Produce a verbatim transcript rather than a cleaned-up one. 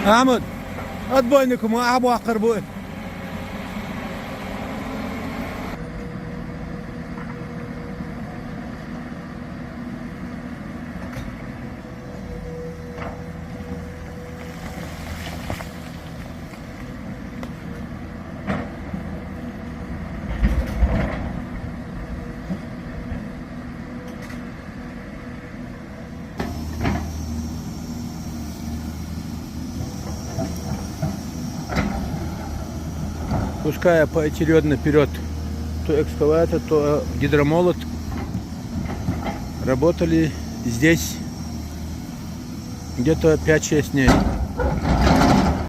Ахьмад, отбойник ма ахьа баккхар бу. Пускай поочерёдно вперёд. То экскаватор, то гидромолот работали здесь где-то пять-шесть дней.